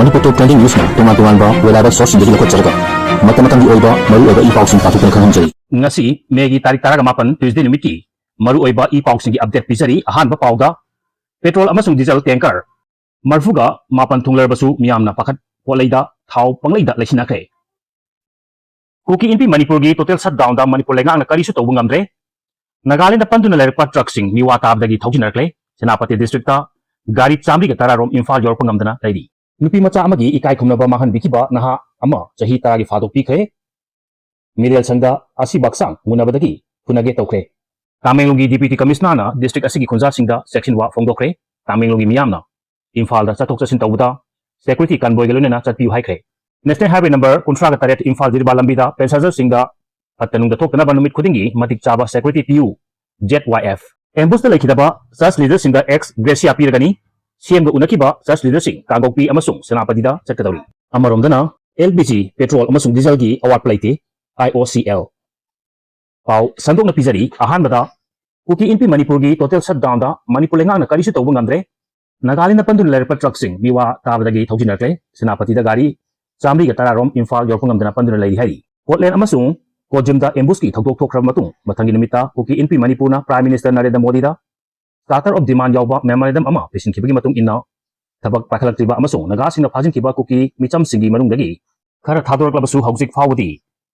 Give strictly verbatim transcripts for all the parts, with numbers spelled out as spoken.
ꯃꯅꯤꯄꯨꯔ ꯇꯣꯞ trending ꯅ꯭ꯌꯨꯁꯅ ꯇꯣꯉꯥꯟ ꯇꯣꯉꯥꯟꯕ reliable ꯁꯣꯔꯁꯁꯤꯡꯗꯒꯤ ꯂꯧꯈꯠꯆꯔꯒ ꯃꯇꯝ ꯃꯇꯝꯒꯤ ꯑꯣꯏꯕ ꯃꯔꯨꯑꯣꯏꯕ ꯏ ꯄꯥꯎꯁꯤꯡ ꯄꯥꯊꯣꯛꯇꯨꯅ ꯈꯪꯍꯟꯖꯔꯤ꯫ ꯉꯁꯤ ꯃꯦꯒꯤ ꯇꯥꯔꯤꯛ ꯇꯔꯥꯒ ꯃꯥꯄꯟ, ꯇ꯭ꯌꯨꯁꯗꯦ ꯅꯨꯃꯤꯠꯀꯤ ꯃꯔꯨꯑꯣꯏꯕ ꯏ ꯄꯥꯎꯁꯤꯡꯒꯤ ꯑꯞꯗꯦꯠ ꯄꯤꯖꯔꯤ꯫ ꯑꯍꯥꯟꯕ ꯄꯥꯎꯗ, ꯄꯦꯇ꯭ꯔꯣꯜ ꯑꯃꯁꯨꯡ ꯗꯤꯖꯜ ꯇꯦꯡꯀꯔ ꯃꯔꯐꯨꯒ ꯃꯥꯄꯟ ꯊꯨꯡꯂꯔꯕꯁꯨ ꯃꯤꯌꯥꯝꯅ ꯄꯥꯈꯠ ꯄꯣꯠꯂꯩꯗ ꯊꯥꯎ ꯄꯪꯂꯩꯗ ꯂꯩꯁꯤꯟꯅꯈ꯭ꯔꯦ꯫ ꯀꯨꯀꯤ ꯏꯟꯄꯤ ꯃꯅꯤꯄꯨꯔꯒꯤ ꯇꯣꯇꯦꯜ ꯁꯠꯗꯥꯎꯟꯗ ꯃꯅꯤꯄꯨꯔ ꯂꯩꯉꯥꯛꯅ ꯀꯔꯤꯁꯨ ꯇꯧꯕ ꯉꯝꯗ꯭ꯔꯦ꯫ ꯅꯥꯒꯥꯂꯦꯟꯗ ꯄꯟꯗꯨꯅ ꯂꯩꯔꯛꯄ ꯇ꯭ꯔꯛꯁꯤꯡ ꯃꯤꯋꯥ ꯇꯥꯕꯗꯒꯤ ꯊꯧꯖꯤꯟꯅꯔꯛꯂꯦ꯫ ꯁꯦꯅꯥꯄꯇꯤ ꯗꯤꯁꯇ꯭ꯔꯤꯛꯇ ꯒꯥꯔꯤ ꯆꯥꯃꯔꯤꯒ ꯇꯔꯥꯔꯣꯝ ꯏꯝꯐꯥꯜ ꯌꯧꯔꯛꯄ ꯉꯝꯗꯅ ꯂꯩꯔꯤ꯫ ꯅꯨꯄꯤ ꯃꯆꯥ ꯑꯃꯒꯤ ꯏꯀꯥꯏ ꯈꯨꯝꯅꯕ ꯃꯥꯡꯍꯟꯕꯤꯈꯤꯕ ꯅꯍꯥ ꯑꯃ ꯆꯍꯤ ꯇꯔꯥꯒꯤ ꯐꯥꯗꯣꯛꯄꯤꯈ꯭ꯔꯦ꯫ ꯃꯤꯔꯦꯜ ꯁꯪꯗ ꯑꯁꯤꯕ ꯍꯛꯆꯥꯡ ꯃꯨꯟꯅꯕꯗꯒꯤ ꯐꯨꯅꯒꯦ ꯇꯧꯈ꯭ꯔꯦ꯫ ꯇꯥꯃꯦꯡꯂꯣꯡꯒꯤ ꯗꯤꯄ꯭ꯌꯨꯇꯤ ꯀꯃꯤꯁꯅꯔꯅ ꯗꯤꯁꯇ꯭ꯔꯤꯛ ꯑꯁꯤꯒꯤ ꯈꯨꯟꯖꯥꯁꯤꯡꯗ ꯆꯦꯛꯁꯤꯟꯋꯥ ꯐꯣꯡꯗꯣꯛꯈ꯭ꯔꯦ꯫ ꯇꯥꯃꯦꯡꯂꯣꯡꯒꯤ ꯃꯤꯌꯥꯝꯅ ꯏꯝꯐꯥꯜꯗ ꯆꯠꯊꯣꯛ ꯆꯠꯁꯤꯟ ꯇꯧꯕꯗ ꯁꯦꯀ꯭ꯌꯨꯔꯤꯇꯤ ꯀꯟꯚꯣꯏꯒ ꯂꯣꯏꯅꯅ ꯆꯠꯄꯤꯌꯨ ꯍꯥꯏꯈ꯭ꯔꯦ꯫ ꯅꯦꯁꯅꯦꯜ ꯍꯥꯏꯋꯦ ꯅꯝꯕꯔ ꯀꯨꯟꯊ꯭ꯔꯥꯒ ꯇꯔꯦꯠ ꯏꯝꯐꯥꯜ ꯖꯤꯔꯤꯕꯥꯝ ꯂꯝꯕꯤꯗ ꯄꯦꯁꯦꯟꯖꯔꯁꯤꯡꯗ ꯐꯠꯇ ꯅꯨꯡꯗ ꯊꯣꯛꯇꯅꯕ ꯅꯨꯃꯤꯠ ꯈꯨꯗꯤꯡꯒꯤ ꯃꯇꯤꯛ ꯆꯥꯕ ꯁꯦꯀ꯭ꯌꯨꯔꯤꯇꯤ ꯄꯤꯌꯨ, ꯖꯦꯗ ꯋꯥꯏ ꯑꯦꯐ꯫ ꯑꯦꯝꯕꯨꯁꯇ ꯂꯩꯈꯤꯗꯕ ꯆꯔꯆ ꯂꯤꯗꯔꯁꯤꯡꯗ ꯑꯦꯛꯁ ꯒ꯭ꯔꯦꯁꯤꯌꯥ ꯄꯤꯔꯒꯅꯤ꯫ ꯁꯤꯑꯦꯝꯒ ꯎꯅꯈꯤꯕ ꯆꯔꯆ ꯂꯤꯗꯔꯁꯤꯡ ꯀꯥꯡꯄꯣꯛꯄꯤ ꯑꯃꯁꯨꯡ ꯁꯦꯅꯥꯄꯇꯤꯗ ꯆꯠꯀꯗꯧꯔꯤ꯫ ꯑꯃꯔꯣꯝꯗꯅ, ꯑꯦꯜ ꯄꯤ ꯖꯤ, ꯄꯦꯇ꯭ꯔꯣꯜ ꯑꯃꯁꯨꯡ ꯗꯤꯖꯜꯒꯤ ꯑꯋꯥꯠꯄ ꯂꯩꯇꯦ, ꯑꯥꯏ ꯑꯣ ꯁꯤ ꯑꯦꯜ꯫ ꯄꯥꯎ ꯁꯟꯗꯣꯛꯅ ꯄꯤꯖꯔꯤ꯫ ꯑꯍꯥꯟꯕꯗ, ꯀꯨꯀꯤ ꯏꯟꯄꯤ ꯃꯅꯤꯄꯨꯔꯒꯤ ꯇꯣꯇꯦꯜ ꯁꯠꯗꯥꯎꯟꯗ ꯃꯅꯤꯄꯨꯔ ꯂꯩꯉꯥꯛꯅ ꯀꯔꯤꯁꯨ ꯇꯧꯕ ꯉꯝꯗ꯭ꯔꯦ꯫ ꯅꯥꯒꯥꯂꯦꯟꯗ ꯄꯟꯗꯨꯅ ꯂꯩꯔꯛꯄ ꯇ꯭ꯔꯛꯁꯤꯡ ꯃꯤꯋꯥ ꯇꯥꯕꯗꯒꯤ ꯊꯧꯖꯤꯟꯅꯔꯛꯂꯦ꯫ ꯁꯦꯅꯥꯄꯇꯤꯗ ꯒꯥꯔꯤ ꯆꯥꯃꯔꯤꯒ ꯇꯔꯥꯔꯣꯝ ꯏꯝꯐꯥꯜ ꯌꯧꯔꯛꯄ ꯉꯝꯗꯅ ꯄꯟꯗꯨꯅ ꯂꯩꯔꯤ ꯍꯥꯏꯔꯤ꯫ ꯀꯣꯠꯂꯦꯟ ꯑꯃꯁꯨꯡ ꯀꯣꯖꯤꯝꯗ ꯑꯦꯝꯕꯨꯁꯀꯤ ꯊꯧꯗꯣꯛ ꯊꯣꯛꯈ꯭ꯔꯕ ꯃꯇꯨꯡ, ꯃꯊꯪꯒꯤ ꯅꯨꯃꯤꯠꯇ ꯀꯨꯀꯤ ꯏꯟꯄꯤ ꯃꯅꯤꯄꯨꯔꯅ ꯄ꯭ꯔꯥꯏꯝ ꯃꯤꯅꯤꯁꯇꯔ ꯅꯔꯦꯟꯗ꯭ꯔ ꯃꯣꯗꯤꯗ ꯆꯥꯔꯇꯔ ꯑꯣꯐ ꯗꯤꯃꯥꯟ ꯌꯥꯎꯕ ꯃꯦꯃꯣꯔꯦꯟꯗꯝ ꯑꯃ ꯄꯤꯁꯤꯟꯈꯤꯕꯒꯤ ꯃꯇꯨꯡ ꯏꯟꯅ, ꯊꯕꯛ ꯄꯥꯏꯈꯠꯂꯛꯇ꯭ꯔꯤꯕ ꯑꯃꯁꯨꯡ ꯅꯥꯒꯥꯁꯤꯡꯅ ꯐꯥꯖꯤꯟꯈꯤꯕ ꯀꯨꯀꯤ ꯃꯤꯆꯝꯁꯤꯡꯒꯤ ꯃꯅꯨꯡꯗꯒꯤ ꯈꯔ ꯊꯥꯗꯣꯔꯛꯂꯕꯁꯨ ꯍꯧꯖꯤꯛ ꯐꯥꯎꯕꯗꯤ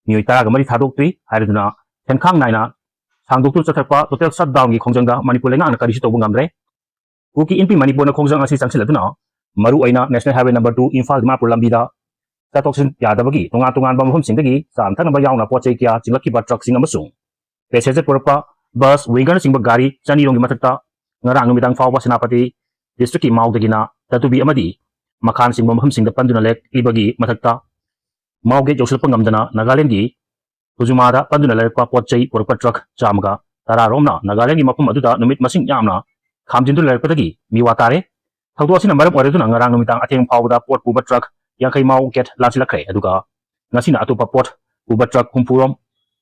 ꯃꯤꯑꯣꯏ ꯇꯔꯥꯒ ꯃꯔꯤ ꯊꯥꯗꯣꯛꯇ꯭ꯔꯤ ꯍꯥꯏꯔꯗꯨꯅ ꯈꯦꯟꯈꯥꯡ ꯅꯥꯏꯅ ꯁꯥꯡꯗꯣꯛꯇꯨꯅ ꯆꯠꯊꯔꯛꯄ ꯇꯣꯇꯦꯜ ꯁꯠꯗꯥꯎꯟꯒꯤ ꯈꯣꯡꯖꯪꯗ ꯃꯅꯤꯄꯨꯔ ꯂꯩꯉꯥꯛꯅ ꯀꯔꯤꯁꯨ ꯇꯧꯕ ꯉꯝꯗ꯭ꯔꯦ꯫ ꯀꯨꯀꯤ ꯏꯟꯄꯤ ꯃꯅꯤꯄꯨꯔꯅ ꯈꯣꯡꯖꯪ ꯑꯁꯤ ꯆꯪꯁꯤꯜꯂꯗꯨꯅ ꯃꯔꯨꯑꯣꯏꯅ national highway number two Imphal Dimapur ꯂꯝꯕꯤꯗ ꯆꯠꯊꯣꯛ ꯆꯠꯁꯤꯟ ꯌꯥꯗꯕꯒꯤ ꯇꯣꯉꯥꯟ ꯇꯣꯉꯥꯟꯕ ꯃꯐꯝꯁꯤꯡꯗꯒꯤ ꯆꯥꯅ ꯊꯛꯅꯕ ꯌꯥꯎꯅ ꯄꯣꯠ ꯆꯩ ꯀꯌꯥ ꯆꯤꯡꯂꯛꯈꯤꯕ ꯇ꯭ꯔꯛꯁꯤꯡ ꯑꯃꯁꯨꯡ ꯄꯦꯁꯦꯟꯖꯔ ꯄꯨꯔꯛꯄ ꯕꯁ, ꯋꯤꯡꯒꯔꯅꯆꯤꯡꯕ ꯒꯥꯔꯤ ꯆꯅꯤꯔꯣꯝꯒꯤ ꯃꯊꯛꯇ ꯉꯔꯥꯡ ꯅꯨꯃꯤꯗꯥꯡ ꯐꯥꯎꯕ ꯁꯦꯅꯥꯄꯇꯤ ꯗꯤꯁꯇ꯭ꯔꯤꯛꯀꯤ ꯃꯥꯎꯗꯒꯤꯅ ꯇꯥꯇꯨꯕꯤ ꯑꯃꯗꯤ ꯃꯈꯥꯟꯆꯤꯡꯕ ꯃꯐꯝꯁꯤꯡꯗ ꯄꯟꯗꯨꯅ ꯂꯦꯛꯂꯤꯕꯒꯤ ꯃꯊꯛꯇ ꯃꯥꯎ ꯒꯦꯠ ꯌꯧꯁꯤꯜꯂꯛꯄ ꯉꯝꯗꯅ ꯅꯥꯒꯥꯂꯦꯟꯒꯤ ꯍꯨꯖꯨꯃꯥꯗ ꯄꯟꯗꯨꯅ ꯂꯩꯔꯛꯄ ꯄꯣꯠ ꯆꯩ ꯄꯨꯔꯛꯄ ꯇ꯭ꯔꯛ ꯆꯥꯝꯃꯒ ꯇꯔꯥꯔꯣꯝꯅ ꯅꯥꯒꯥꯂꯦꯟꯒꯤ ꯃꯐꯝ ꯑꯗꯨꯗ ꯅꯨꯃꯤꯠ ꯃꯁꯤꯡ ꯌꯥꯝꯅ ꯈꯥꯝꯖꯤꯟꯗꯨꯅ ꯂꯩꯔꯛꯄꯗꯒꯤ ꯃꯤꯋꯥ ꯇꯥꯔꯦ꯫ ꯊꯧꯗꯣꯛ ꯑꯁꯤꯅ ꯃꯔꯝ ꯑꯣꯏꯔꯗꯨꯅ ꯉꯔꯥꯡ ꯅꯨꯃꯤꯗꯥꯡ ꯑꯊꯦꯡ ꯐꯥꯎꯕꯗ ꯄꯣꯠ ꯄꯨꯕ ꯇ꯭ꯔꯛ ꯌꯥꯡꯈꯩ ꯃꯥꯎ ꯒꯦꯠ ꯂꯥꯟꯁꯤꯜꯂꯛꯈ꯭ꯔꯦ꯫ ꯑꯗꯨꯒ ꯉꯁꯤꯅ ꯑꯇꯣꯞꯄ ꯄꯣꯠ ꯄꯨꯕ ꯇ꯭ꯔꯛ ꯍꯨꯝꯐꯨꯔꯣꯝ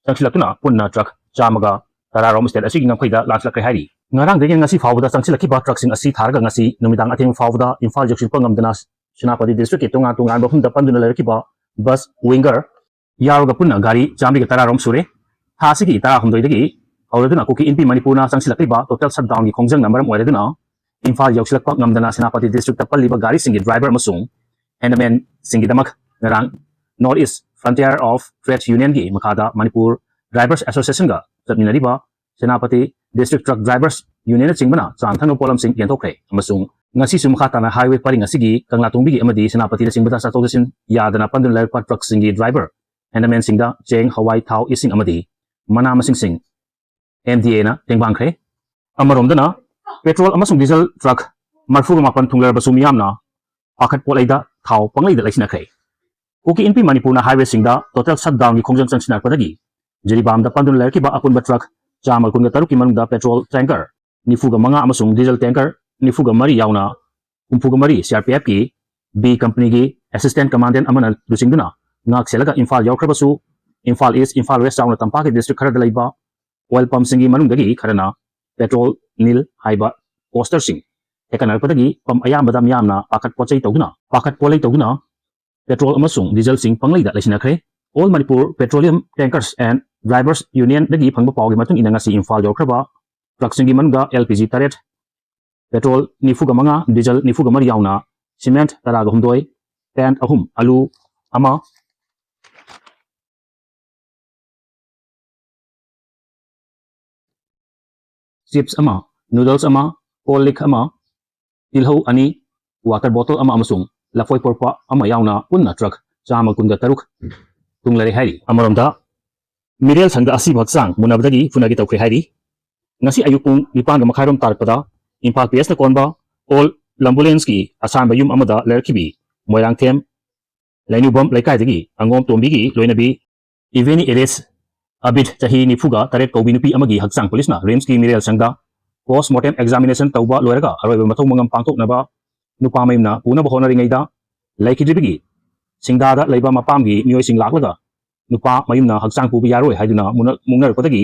ꯆꯪꯁꯤꯜꯂꯛꯇꯨꯅ ꯄꯨꯟꯅ ꯇ꯭ꯔꯛ ꯆꯥꯝꯃꯒ ꯇꯔꯥꯔꯣꯝ ꯁ꯭ꯇꯦꯠ ꯑꯁꯤꯒꯤ ꯉꯝꯈꯩꯗ ꯂꯥꯟꯁꯤꯜꯂꯛꯈ꯭ꯔꯦ ꯍꯥꯏꯔꯤ꯫ ꯉꯔꯥꯡꯗꯒꯤ ꯉꯁꯤ ꯐꯥꯎꯕꯗ ꯆꯪꯁꯤꯜꯂꯛꯈꯤꯕ ꯇ꯭ꯔꯛꯁꯤꯡ ꯑꯁꯤ ꯊꯥꯔꯒ ꯉꯁꯤ ꯅꯨꯃꯤꯗꯥꯡ ꯑꯊꯦꯡ ꯐꯥꯎꯕꯗ ꯏꯝꯐꯥꯜ ꯌꯧꯁꯤꯜꯂꯛꯄ ꯉꯝꯗꯅ ꯁꯦꯅꯥꯄꯇꯤ district ꯀꯤ ꯇꯣꯉꯥꯟ ꯇꯣꯉꯥꯟꯕ ꯃꯐꯝꯗ ꯄꯟꯗꯨꯅ ꯂꯩꯔꯛꯈꯤꯕ bus winger ꯌꯥꯎꯔꯒ ꯄꯨꯟꯅ ꯒꯥꯔꯤ ꯆꯥꯃꯔꯤꯒ ꯇꯔꯥ ꯔꯣꯝ ꯁꯨꯔꯦ꯫ ꯊꯥ ꯑꯁꯤꯒꯤ ꯇꯔꯥꯍꯨꯝꯗꯣꯏꯗꯒꯤ ꯍꯧꯔꯗꯨꯅ ꯀꯨꯀꯤ ꯏꯟꯄꯤ ꯃꯅꯤꯄꯨꯔꯅ ꯆꯪꯁꯤꯜꯂꯛꯂꯤꯕ total shutdown ꯒꯤ ꯈꯣꯡꯖꯪꯅ ꯃꯔꯝ ꯑꯣꯏꯔꯗꯨꯅ ꯏꯝꯐꯥꯜ ꯌꯧꯁꯤꯜꯂꯛꯄ ꯉꯝꯗꯅ ꯁꯦꯅꯥꯄꯇꯤ district ꯄꯜꯂꯤꯕ ꯒꯥꯔꯤꯁꯤꯡꯒꯤ driver ꯑꯃꯁꯨꯡ handyman ꯁꯤꯡꯒꯤꯗꯃꯛ ꯉꯔꯥꯡ North East Frontier of Trades Union ꯒꯤ ꯃꯈꯥꯗ ꯃꯅꯤꯄꯨꯔ Drivers Association ꯒ ꯆꯠꯃꯤꯟꯅꯔꯤꯕ Senapati District Truck Drivers Union ꯅꯆꯤꯡꯕꯅ ꯆꯥ ꯊꯛꯅꯕ ꯄꯣꯠꯂꯝꯁꯤꯡ ꯌꯦꯟꯊꯣꯛꯈ꯭ꯔꯦ ꯑꯃꯁꯨꯡ ꯉꯁꯤꯁꯨ ꯃꯈꯥ ꯇꯥꯅ highway ꯄꯔꯤꯡ ꯑꯁꯤꯒꯤ ꯀꯪꯂꯥꯇꯣꯡꯕꯤꯒꯤ ꯑꯃꯗꯤ ꯁꯦꯅꯥꯄꯇꯤꯅꯆꯤꯡꯕꯗ ꯆꯠꯊꯣꯛ ꯆꯠꯁꯤꯟ ꯌꯥꯗꯅ ꯄꯟꯗꯨꯅ ꯂꯩꯔꯛꯄ truck ꯁꯤꯡꯒꯤ driver, handyman ꯁꯤꯡꯗ ꯆꯦꯡ, ꯍꯋꯥꯏ, ꯊꯥꯎ, ꯏꯁꯤꯡ ꯑꯃꯗꯤ ꯃꯅꯥ ꯃꯁꯤꯡꯁꯤꯡ M D A ꯅ ꯇꯦꯡꯕꯥꯡꯈ꯭ꯔꯦ꯫ ꯑꯃꯔꯣꯝꯗꯅ petrol ꯑꯃꯁꯨꯡ diesel truck ꯃꯔꯤꯐꯨꯒ ꯃꯥꯄꯟ ꯊꯨꯡꯂꯔꯕꯁꯨ ꯃꯤꯌꯥꯝꯅ ꯄꯥꯈꯠ ꯄꯣꯠꯂꯩꯗ ꯊꯥꯎ ꯄꯪꯂꯩꯗ ꯂꯩꯁꯤꯟꯅꯈ꯭ꯔꯦ꯫ ꯀꯨꯀꯤ ꯏꯟꯄꯤ ꯃꯅꯤꯄꯨꯔꯅ highway ꯁꯤꯡꯗ total shutdown ꯒꯤ ꯈꯣꯡꯖꯪ ꯆꯪꯁꯤꯟꯅꯔꯛꯄꯗꯒꯤ ꯖꯤꯔꯤꯕꯥꯝꯗ ꯄꯟꯗꯨꯅ ꯂꯩꯔꯛꯈꯤꯕ ꯑꯄꯨꯟꯕ truck ꯆꯥꯝꯃ ꯀꯨꯟꯒ ꯇꯔꯨꯛꯀꯤ ꯃꯅꯨꯡꯗ petrol tanker ꯅꯤꯐꯨꯒ ꯃꯉꯥ ꯑꯃꯁꯨꯡ diesel tanker ꯅꯤꯐꯨꯒ ꯃꯔꯤ ꯌꯥꯎꯅ ꯍꯨꯝꯐꯨꯒ ꯃꯔꯤ C R P F ꯀꯤ B company ꯒꯤ assistant commandant ꯑꯃꯅ ꯂꯨꯆꯤꯡꯗꯨꯅ ꯉꯥꯛ ꯁꯦꯜꯂꯒ ꯏꯝꯐꯥꯜ ꯌꯧꯔꯛꯈ꯭ꯔꯕꯁꯨ, ꯏꯝꯐꯥꯜ East, ꯏꯝꯐꯥꯜ West ꯌꯥꯎꯅ ꯇꯝꯄꯥꯛꯀꯤ district ꯈꯔꯗ ꯂꯩꯕ oil pump ꯁꯤꯡꯒꯤ ꯃꯅꯨꯡꯗꯒꯤ ꯈꯔꯅ petrol nil ꯍꯥꯏꯕ poster ꯁꯤꯡ ꯍꯦꯛꯀꯠꯅꯔꯛꯄꯗꯒꯤ pump ꯑꯌꯥꯝꯕꯗ ꯃꯤꯌꯥꯝꯅ ꯄꯥꯈꯠ ꯄꯣꯠꯆꯩ ꯇꯧꯗꯨꯅ, ꯄꯥꯈꯠ ꯄꯣꯠꯂꯩ ꯇꯧꯗꯨꯅ petrol ꯑꯃꯁꯨꯡ diesel ꯁꯤꯡ ꯄꯪꯂꯩꯗ ꯂꯩꯁꯤꯟꯅꯈ꯭ꯔꯦ꯫ All Manipur Petroleum Tankers and Drivers Union ꯗꯒꯤ ꯐꯪꯕ ꯄꯥꯎꯒꯤ ꯃꯇꯨꯡ ꯏꯟꯅ ꯉꯁꯤ ꯏꯝꯐꯥꯜ ꯌꯧꯔꯛꯈ꯭ꯔꯕ truck ꯁꯤꯡꯒꯤ ꯃꯅꯨꯡꯗ L P G ꯇꯔꯦꯠ, petrol ꯅꯤꯐꯨꯒ ꯃꯉꯥ, diesel ꯅꯤꯐꯨꯒ ꯃꯔꯤ ꯌꯥꯎꯅ cement ꯇꯔꯥꯒ ꯍꯨꯝꯗꯣꯏ, paint ꯑꯍꯨꯝ, ꯑꯂꯨ ꯑꯃ, chips ꯑꯃ, noodles ꯑꯃ, ꯀꯣꯜ ꯂꯤꯛ ꯑꯃ, ꯇꯤꯜꯍꯧ ꯑꯅꯤ, water bottle ꯑꯃ ꯑꯃꯁꯨꯡ ꯂꯐꯣꯏ ꯄꯣꯔꯛꯄ ꯑꯃ ꯌꯥꯎꯅ ꯄꯨꯟꯅ truck ꯆꯥꯝꯃ ꯀꯨꯟꯒ ꯇꯔꯨꯛ ꯊꯨꯡꯂꯔꯦ ꯍꯥꯏꯔꯤ꯫ ꯑꯃꯔꯣꯝꯗ ꯃꯤꯔꯦꯜ ꯁꯪꯗ ꯑꯁꯤꯕ ꯍꯛꯆꯥꯡ ꯃꯨꯟꯅꯕꯗꯒꯤ ꯐꯨꯅꯒꯦ ꯇꯧꯈ꯭ꯔꯦ ꯍꯥꯏꯔꯤ꯫ ꯉꯁꯤ ꯑꯌꯨꯛ ꯄꯨꯡ ꯅꯤꯄꯥꯟꯒ ꯃꯈꯥꯏꯔꯣꯝ ꯇꯥꯔꯛꯄꯗ ꯏꯝꯐꯥꯜ P S ꯇ ꯀꯣꯟꯕ Old Lambulance ꯀꯤ ꯑꯁꯥꯟꯕ ꯌꯨꯝ ꯑꯃꯗ ꯂꯩꯔꯛꯈꯤꯕꯤ ꯃꯣꯏꯔꯥꯡꯊꯦꯝ ꯂꯩꯅꯨꯕꯝ ꯂꯩꯀꯥꯏꯗꯒꯤ ꯑꯉꯣꯝ ꯇꯣꯝꯕꯤꯒꯤ ꯂꯣꯏꯅꯕꯤ ꯏꯚꯦꯅꯤ ꯑꯦꯔꯦꯁ ꯑꯕꯤꯗ ꯆꯍꯤ ꯅꯤꯐꯨꯒ ꯇꯔꯦꯠ ꯀꯧꯕꯤ ꯅꯨꯄꯤ ꯑꯃꯒꯤ ꯍꯛꯆꯥꯡ ꯄꯨꯂꯤꯁꯅ ꯔꯤꯝꯁꯀꯤ ꯃꯤꯔꯦꯜ ꯁꯪꯗ post mortem examination ꯇꯧꯕ ꯂꯣꯏꯔꯒ ꯑꯔꯣꯏꯕ ꯃꯊꯧ ꯃꯉꯝ ꯄꯥꯡꯊꯣꯛꯅꯕ ꯅꯨꯄꯥ ꯃꯌꯨꯝꯅ ꯄꯨꯅꯕ ꯍꯣꯠꯅꯔꯤꯉꯩꯗ ꯂꯩꯈꯤꯗ꯭ꯔꯤꯕꯒꯤ ꯁꯤꯡꯗꯥꯗ ꯂꯩꯕ ꯃꯄꯥꯝꯒꯤ ꯃꯤꯑꯣꯏꯁꯤꯡ ꯂꯥꯛꯂꯒ ꯅꯨꯄꯥ ꯃꯌꯨꯝꯅ ꯍꯛꯆꯥꯡ ꯄꯨꯕ ꯌꯥꯔꯣꯏ ꯍꯥꯏꯗꯨꯅ ꯃꯨꯛꯅ-, ꯃꯨꯛꯅꯔꯛꯄꯗꯒꯤ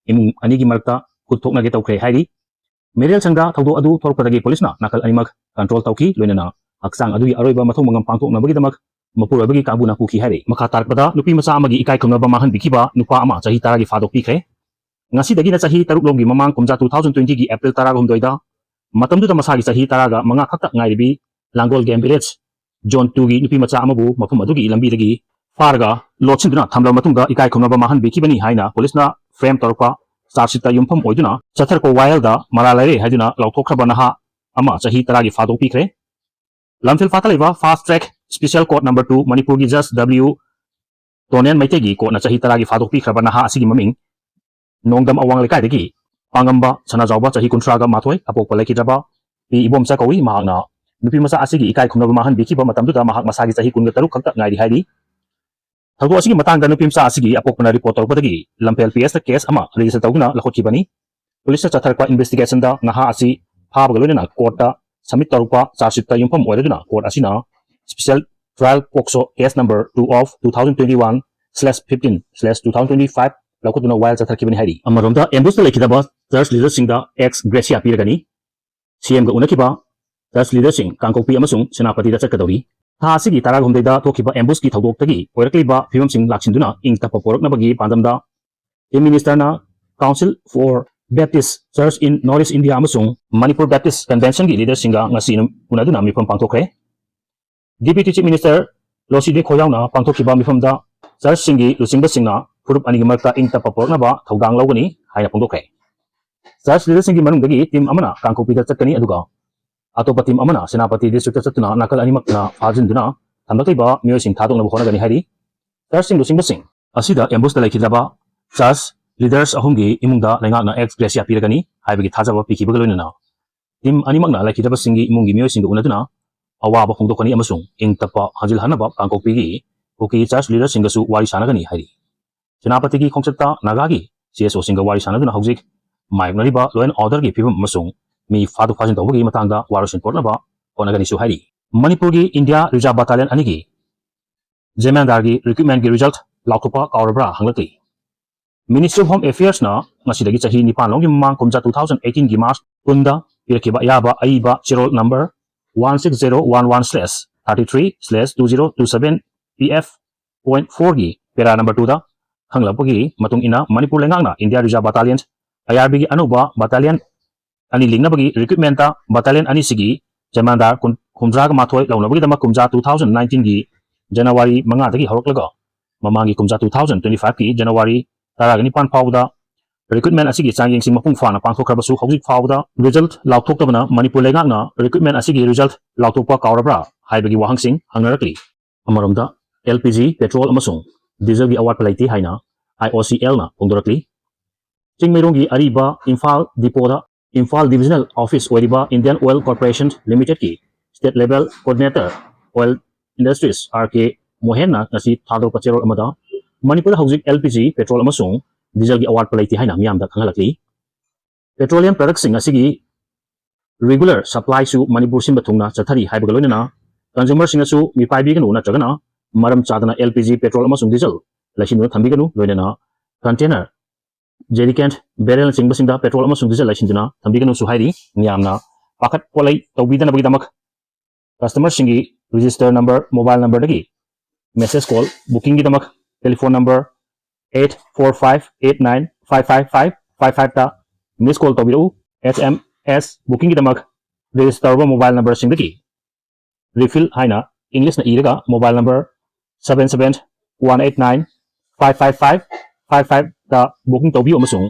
ꯏꯃꯨꯡ ꯑꯅꯤꯒꯤ ꯃꯔꯛꯇ ꯈꯨꯠ ꯊꯣꯛꯅꯒꯦ ꯇꯧꯈ꯭ꯔꯦ ꯍꯥꯏꯔꯤ꯫ ꯃꯤꯔꯦꯜ ꯁꯪꯗ ꯊꯧꯗꯣꯛ ꯑꯗꯨ ꯊꯣꯛꯂꯛꯄꯗꯒꯤ ꯄꯨꯂꯤꯁꯅ ꯅꯥꯀꯜ ꯑꯅꯤꯃꯛ control ꯇꯧꯈꯤ, ꯂꯣꯏꯅꯅ ꯍꯛꯆꯥꯡ ꯑꯗꯨꯒꯤ ꯑꯔꯣꯏꯕ ꯃꯊꯧ ꯃꯉꯝ ꯄꯥꯡꯊꯣꯛꯅꯕꯒꯤꯗꯃꯛ ꯃꯄꯨꯔꯣꯏꯕꯒꯤ ꯀꯥꯡꯕꯨꯅ ꯄꯨꯈꯤ ꯍꯥꯏꯔꯤ꯫ ꯃꯈꯥ ꯇꯥꯔꯛꯄꯗ ꯅꯨꯄꯤ ꯃꯆꯥ ꯑꯃꯒꯤ ꯏꯀꯥꯏ ꯈꯨꯝꯅꯕ ꯃꯥꯡꯍꯟꯕꯤꯈꯤꯕ ꯅꯨꯄꯥ ꯑꯃ ꯆꯍꯤ ꯇꯔꯥꯒꯤ ꯐꯥꯗꯣꯛꯄꯤꯈ꯭ꯔꯦ꯫ ꯉꯁꯤꯗꯒꯤꯅ ꯆꯍꯤ ꯇꯔꯨꯛ ꯂꯣꯝꯒꯤ ꯃꯃꯥꯡ ꯀꯨꯝꯖꯥ two thousand twenty ꯒꯤ April ꯇꯔꯥꯒ ꯍꯨꯝꯗꯣꯏꯗ, ꯃꯇꯝꯗꯨꯗ ꯃꯁꯥꯒꯤ ꯆꯍꯤ ꯇꯔꯥꯒ ꯃꯉꯥ ꯈꯛꯇ ꯉꯥꯏꯔꯤꯕꯤ ꯂꯥꯡꯒꯣꯜ Game Village Zone two ꯒꯤ ꯅꯨꯄꯤ ꯃꯆꯥ ꯑꯃꯕꯨ ꯃꯐꯝ ꯑꯗꯨꯒꯤ ꯂꯝꯕꯤꯗꯒꯤ ꯐꯥꯔꯒ ꯂꯣꯠꯁꯤꯟꯗꯨꯅ ꯊꯝꯂꯕ ꯃꯇꯨꯡꯗ ꯏꯀꯥꯏ ꯈꯨꯝꯅꯕ ꯃꯥꯡꯍꯟꯕꯤꯈꯤꯕꯅꯤ ꯍꯥꯏꯅ ꯄꯨꯂꯤꯁꯅ frame ꯇꯧꯔꯛꯄ charge sheet ꯇ ꯌꯨꯝꯐꯝ ꯑꯣꯏꯗꯨꯅ ꯆꯠꯊꯔꯛꯄ ꯋꯥꯌꯦꯜꯗ ꯃꯔꯥꯜ ꯂꯩꯔꯦ ꯍꯥꯏꯗꯨꯅ ꯂꯥꯎꯊꯣꯛꯈ꯭ꯔꯕ ꯅꯍꯥ ꯑꯃ ꯆꯍꯤ ꯇꯔꯥꯒꯤ ꯐꯥꯗꯣꯛꯄꯤꯈ꯭ꯔꯦ꯫ ꯂꯝꯐꯦꯜ ꯐꯥꯠꯇ ꯂꯩꯕ Fast Track Special Court Number two ꯃꯅꯤꯄꯨꯔꯒꯤ Judge W ꯇꯣꯅꯦꯟ ꯃꯩꯇꯩꯒꯤ court ꯅ ꯆꯍꯤ ꯇꯔꯥꯒꯤ ꯐꯥꯗꯣꯛꯄꯤꯈ꯭ꯔꯕ ꯅꯍꯥ ꯑꯁꯤꯒꯤ ꯃꯃꯤꯡ ꯅꯣꯡꯗꯝ ꯑꯋꯥꯡ ꯂꯩꯀꯥꯏꯗꯒꯤ ꯄꯥꯡꯉꯝꯕ ꯁꯅꯥꯖꯥꯎꯕ ꯆꯍꯤ ꯀꯨꯟꯊ꯭ꯔꯥꯒ ꯃꯥꯊꯣꯏ ꯑꯄꯣꯛꯄ ꯂꯩꯈꯤꯗ꯭ꯔꯕ ꯄꯤ ꯏꯕꯣꯝꯆꯥ ꯀꯧꯏ꯫ ꯃꯍꯥꯛꯅ ꯅꯨꯄꯤ ꯃꯆꯥ ꯑꯁꯤꯒꯤ ꯏꯀꯥꯏ ꯈꯨꯝꯅꯕ ꯃꯥꯡꯍꯟꯕꯤꯈꯤꯕ ꯃꯇꯝꯗꯨꯗ ꯃꯍꯥꯛ ꯃꯁꯥꯒꯤ ꯆꯍꯤ ꯀꯨꯟꯒ ꯇꯔꯨꯛ ꯈꯛꯇ ꯉꯥꯏꯔꯤ ꯍꯥꯏꯔꯤ꯫ ꯊꯧꯗꯣꯛ ꯑꯁꯤꯒꯤ ꯃꯇꯥꯡꯗ ꯅꯨꯄꯤ ꯃꯆꯥ ꯑꯁꯤꯒꯤ ꯑꯄꯣꯛꯄꯅ report ꯇꯧꯔꯛꯄꯗꯒꯤ ꯂꯝꯐꯦꯜ P S ꯇ case ꯑꯃ register ꯇꯧꯗꯨꯅ ꯂꯧꯈꯠꯈꯤꯕꯅꯤ꯫ ꯄꯨꯂꯤꯁꯅ ꯆꯠꯊꯔꯛꯄ investigation ꯗ ꯅꯍꯥ ꯑꯁꯤ ꯐꯥꯕꯒ ꯂꯣꯏꯅꯅ court ꯇ submit ꯇꯧꯔꯛꯄ charge sheet ꯇ ꯌꯨꯝꯐꯝ ꯑꯣꯏꯔꯗꯨꯅ court ꯑꯁꯤꯅ Special Trial POCSO case number two of two thousand twenty-one slash fifteen slash two thousand twenty-five ꯂꯧꯈꯠꯇꯨꯅ ꯋꯥꯌꯦꯜ ꯆꯠꯊꯔꯛꯈꯤꯕꯅꯤ ꯍꯥꯏꯔꯤ꯫ ꯑꯃꯔꯣꯝꯗ ambush ꯇ ꯂꯩꯈꯤꯗꯕ church leader ꯁꯤꯡꯗ ex gratia ꯄꯤꯔꯒꯅꯤ꯫ C M ꯒ ꯎꯅꯈꯤꯕ church leader ꯁꯤꯡ ꯀꯥꯡꯄꯣꯛꯄꯤ ꯑꯃꯁꯨꯡ ꯁꯦꯅꯥꯄꯇꯤꯗ ꯆꯠꯀꯗꯧꯔꯤ꯫ ꯊꯥ ꯑꯁꯤꯒꯤ ꯇꯔꯥꯍꯨꯝꯗꯣꯏꯗ ꯊꯣꯛꯈꯤꯕ ambush ꯀꯤ ꯊꯧꯗꯣꯛꯇꯒꯤ ꯑꯣꯏꯔꯛꯂꯤꯕ ꯐꯤꯕꯝꯁꯤꯡ ꯂꯥꯛꯁꯤꯟꯗꯨꯅ ꯏꯪ ꯇꯞꯄ ꯄꯣꯔꯛꯅꯕꯒꯤ ꯄꯥꯟꯗꯝꯗ Chief Minister ꯅ Council for Baptist Church in North East India ꯑꯃꯁꯨꯡ ꯃꯅꯤꯄꯨꯔ Baptist Convention ꯒꯤ leader ꯁꯤꯡꯒ ꯉꯁꯤ ꯎꯅꯗꯨꯅ ꯃꯤꯐꯝ ꯄꯥꯡꯊꯣꯛꯈ꯭ꯔꯦ꯫ Deputy Chief Minister ꯂꯣꯁꯤꯗꯦ ꯈꯣ ꯌꯥꯎꯅ ꯄꯥꯡꯊꯣꯛꯈꯤꯕ ꯃꯤꯐꯝꯗ church ꯁꯤꯡꯒꯤ ꯂꯨꯆꯤꯡꯕꯁꯤꯡꯅ ꯐꯨꯔꯨꯞ ꯑꯅꯤꯒꯤ ꯃꯔꯛꯇ ꯏꯪ ꯇꯞꯄ ꯄꯣꯔꯛꯅꯕ ꯊꯧꯗꯥꯡ ꯂꯧꯒꯅꯤ ꯍꯥꯏꯅ ꯐꯣꯡꯗꯣꯛꯈ꯭ꯔꯦ꯫ Church leader ꯁꯤꯡꯒꯤ ꯃꯅꯨꯡꯗꯒꯤ team ꯑꯃꯅ ꯀꯥꯡꯄꯣꯛꯄꯤꯗ ꯆꯠꯀꯅꯤ, ꯑꯗꯨꯒ ꯑꯇꯣꯞꯄ team ꯑꯃꯅ ꯁꯦꯅꯥꯄꯇꯤ district ꯇ ꯆꯠꯇꯨꯅ ꯅꯥꯀꯜ ꯑꯅꯤꯃꯛꯅ ꯐꯥꯖꯤꯟꯗꯨꯅ ꯊꯝꯂꯛꯂꯤꯕ ꯃꯤꯑꯣꯏꯁꯤꯡ ꯊꯥꯗꯣꯛꯅꯕ ꯍꯣꯠꯅꯒꯅꯤ ꯍꯥꯏꯔꯤ꯫ Church ꯁꯤꯡ ꯂꯨꯆꯤꯡꯕꯁꯤꯡ ꯑꯁꯤꯗ ambush ꯇ ꯂꯩꯈꯤꯗ꯭ꯔꯕ church leaders ꯑꯍꯨꯝꯒꯤ ꯏꯃꯨꯡꯗ ꯂꯩꯉꯥꯛꯅ ex gratia ꯄꯤꯔꯒꯅꯤ ꯍꯥꯏꯕꯒꯤ ꯊꯥꯖꯕ ꯄꯤꯈꯤꯕꯒ ꯂꯣꯏꯅꯅ team ꯑꯅꯤꯃꯛꯅ ꯂꯩꯈꯤꯗꯕꯁꯤꯡꯒꯤ ꯏꯃꯨꯡꯒꯤ ꯃꯤꯑꯣꯏꯁꯤꯡꯒ ꯎꯅꯗꯨꯅ ꯑꯋꯥꯕ ꯐꯣꯡꯗꯣꯛꯀꯅꯤ ꯑꯃꯁꯨꯡ ꯏꯪ ꯇꯞꯄ ꯍꯟꯖꯤꯜꯍꯟꯅꯕ ꯀꯥꯡꯄꯣꯛꯄꯤꯒꯤ ꯀꯨꯀꯤ church leader ꯁꯤꯡꯒꯁꯨ ꯋꯥꯔꯤ ꯁꯥꯟꯅꯒꯅꯤ ꯍꯥꯏꯔꯤ꯫ ꯁꯦꯅꯥꯄꯇꯤꯒꯤ ꯈꯣꯡꯆꯠꯇ ꯅꯥꯒꯥꯒꯤ C S O ꯁꯤꯡꯒ ꯋꯥꯔꯤ ꯁꯥꯟꯅꯗꯨꯅ ꯍꯧꯖꯤꯛ ꯃꯥꯌꯣꯛꯅꯔꯤꯕ law and order ꯒꯤ ꯐꯤꯕꯝ ꯑꯃꯁꯨꯡ ꯃꯤ ꯐꯥꯗꯣꯛ ꯐꯥꯖꯤꯟ ꯇꯧꯕꯒꯤ ꯃꯇꯥꯡꯗ ꯋꯥꯔꯣꯏꯁꯤꯟ ꯄꯨꯔꯛꯅꯕ ꯍꯣꯠꯅꯒꯅꯤꯁꯨ ꯍꯥꯏꯔꯤ꯫ ꯃꯅꯤꯄꯨꯔꯒꯤ India Reserve Battalion ꯑꯅꯤꯒꯤ Jamandar ꯒꯤ recruitment ꯒꯤ result ꯂꯥꯎꯊꯣꯛꯄ ꯀꯥꯎꯔꯕ꯭ꯔꯥ ꯍꯪꯂꯛꯂꯤ꯫ Ministry of Home Affairs ꯅ ꯉꯁꯤꯗꯒꯤ ꯆꯍꯤ ꯅꯤꯄꯥꯟ ꯂꯣꯝꯒꯤ ꯃꯃꯥꯡ ꯀꯨꯝꯖꯥ two thousand eighteen ꯒꯤ March ꯀꯨꯟꯗ ꯄꯤꯔꯛꯈꯤꯕ ꯑꯌꯥꯕ ꯑꯏꯕ ꯆꯦꯔꯣꯜ number one six zero one one slash thirty three slash two zero two seven P F point four ꯒꯤ para number two ꯗ ꯈꯪꯂꯛꯄꯒꯤ ꯃꯇꯨꯡ ꯏꯟꯅ, ꯃꯅꯤꯄꯨꯔ ꯂꯩꯉꯥꯛꯅ India Reserve Battalion, I R B ꯒꯤ ꯑꯅꯧꯕ battalion ꯑꯅꯤ ꯂꯤꯡꯅꯕꯒꯤ recruitment ꯇ battalion ꯑꯅꯤꯁꯤꯒꯤ ꯖꯃꯥꯟꯗꯥꯔ ꯀꯨꯟ-, ꯍꯨꯝꯗ꯭ꯔꯥꯒ ꯃꯥꯊꯣꯏ ꯂꯧꯅꯕꯒꯤꯗꯃꯛ ꯀꯨꯝꯖꯥ two thousand nineteen ꯒꯤ January ꯃꯉꯥꯗꯒꯤ ꯍꯧꯔꯛꯂꯒ ꯃꯃꯥꯡꯒꯤ ꯀꯨꯝꯖꯥ two thousand twenty five ꯀꯤ January ꯇꯔꯥꯒ ꯅꯤꯄꯥꯟ ꯐꯥꯎꯕꯗ recruitment ꯑꯁꯤꯒꯤ ꯆꯥꯡꯌꯦꯡꯁꯤꯡ ꯃꯄꯨꯡ ꯐꯥꯅ ꯄꯥꯡꯊꯣꯛꯈ꯭ꯔꯕꯁꯨ, ꯍꯧꯖꯤꯛ ꯐꯥꯎꯕꯗ result ꯂꯥꯎꯊꯣꯛꯇꯕꯅ ꯃꯅꯤꯄꯨꯔ ꯂꯩꯉꯥꯛꯅ recruitment ꯑꯁꯤꯒꯤ result ꯂꯥꯎꯊꯣꯛꯄ ꯀꯥꯎꯔꯕ꯭ꯔꯥ ꯍꯥꯏꯕꯒꯤ ꯋꯥꯍꯪꯁꯤꯡ ꯍꯪꯅꯔꯛꯂꯤ꯫ ꯑꯃꯔꯣꯝꯗ, L P G petrol ꯑꯃꯁꯨꯡ diesel ꯒꯤ ꯑꯋꯥꯠꯄ ꯂꯩꯇꯦ ꯍꯥꯏꯅ I O C L ꯅ ꯐꯣꯡꯗꯣꯔꯛꯂꯤ꯫ ꯆꯤꯡꯃꯩꯔꯣꯡꯒꯤ ꯑꯔꯤꯕ ꯏꯝꯐꯥꯜ depot ꯗ ꯏꯝꯐꯥꯜ divisional office ꯑꯣꯏꯔꯤꯕ Indian Oil Corporation Limited ꯀꯤ state level coordinator Oil Industries R K ꯃꯣꯍꯦꯟꯅ ꯉꯁꯤ ꯊꯥꯗꯣꯔꯛꯄ ꯆꯦꯔꯣꯜ ꯑꯃꯗ, ꯃꯅꯤꯄꯨꯔꯗ ꯍꯧꯖꯤꯛ L P G petrol ꯑꯃꯁꯨꯡ diesel ꯒꯤ ꯑꯋꯥꯠꯄ ꯂꯩꯇꯦ ꯍꯥꯏꯅ ꯃꯤꯌꯥꯝꯗ ꯈꯪꯍꯜꯂꯛꯂꯤ꯫ Petroleum product ꯁꯤꯡ ꯑꯁꯤꯒꯤ regular supply ꯁꯨ ꯃꯅꯤꯄꯨꯔ ꯁꯤꯟꯕ ꯊꯨꯡꯅ ꯆꯠꯊꯔꯤ ꯍꯥꯏꯕꯒ ꯂꯣꯏꯅꯅ, consumer ꯁꯤꯡꯅꯁꯨ ꯃꯤꯄꯥꯏꯕꯤꯒꯅꯨ ꯅꯠꯇ꯭ꯔꯒꯅ ꯃꯔꯝ ꯆꯥꯗꯅ L P G petrol ꯑꯃꯁꯨꯡ diesel ꯂꯩꯁꯤꯟꯗꯨꯅ ꯊꯝꯕꯤꯒꯅꯨ, ꯂꯣꯏꯅꯅ container, jerrycan, barrel ꯅꯆꯤꯡꯕꯁꯤꯡꯗ petrol ꯑꯃꯁꯨꯡ diesel ꯂꯩꯁꯤꯟꯗꯨꯅ ꯊꯝꯕꯤꯒꯅꯨꯁꯨ ꯍꯥꯏꯔꯤ꯫ ꯃꯤꯌꯥꯝꯅ ꯄꯥꯈꯠ ꯄꯣꯠꯂꯩ ꯇꯧꯕꯤꯗꯅꯕꯒꯤꯗꯃꯛ customer ꯁꯤꯡꯒꯤ register number, mobile number ꯗꯒꯤ message call booking ꯒꯤꯗꯃꯛ telephone number eight four five eight nine five five five five five ꯇ miss call ꯇꯧꯕꯤꯔꯛꯎ꯫ H M S booking ꯒꯤꯗꯃꯛ register ꯇꯧꯔꯕ mobile number ꯁꯤꯡꯗꯒꯤ refill ꯍꯥꯏꯅ English ꯅ ꯏꯔꯒ mobile number seven seven one eight nine five five five five five ꯇ booking ꯇꯧꯕꯤꯌꯨ ꯑꯃꯁꯨꯡ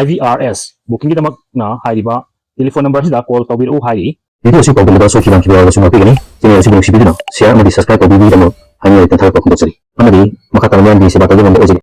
I V R S booking ꯒꯤꯗꯃꯛꯅ ꯍꯥꯏꯔꯤꯕ telephone number ꯑꯁꯤꯗ call ꯇꯧꯕꯤꯔꯛꯎ ꯍꯥꯏꯔꯤ꯫ Video ꯑꯁꯤ ꯄꯥꯎꯗꯝꯕꯗ ꯁꯣꯏꯈꯤꯕ ꯂꯥꯟꯈꯤꯕ ꯌꯥꯎꯔꯕꯁꯨ ꯉꯥꯛꯄꯤꯒꯅꯤ꯫ Channel ꯑꯁꯤꯕꯨ ꯅꯨꯡꯁꯤꯕꯤꯗꯨꯅ share ꯑꯃꯗꯤ subscribe ꯇꯧꯕꯤꯕꯒꯤꯗꯃꯛ ꯍꯥꯏꯅꯤꯡꯉꯥꯏ ꯂꯩꯇꯅ ꯊꯥꯒꯠꯄ ꯐꯣꯡꯗꯣꯛꯆꯔꯤ꯫ ꯑꯃꯗꯤ ꯃꯈꯥ ꯇꯥꯅ ꯃꯌꯥꯝꯒꯤ ꯁꯦꯕꯥ ꯇꯧꯕ ꯉꯝꯕ ꯑꯣꯏꯖꯒꯦ꯫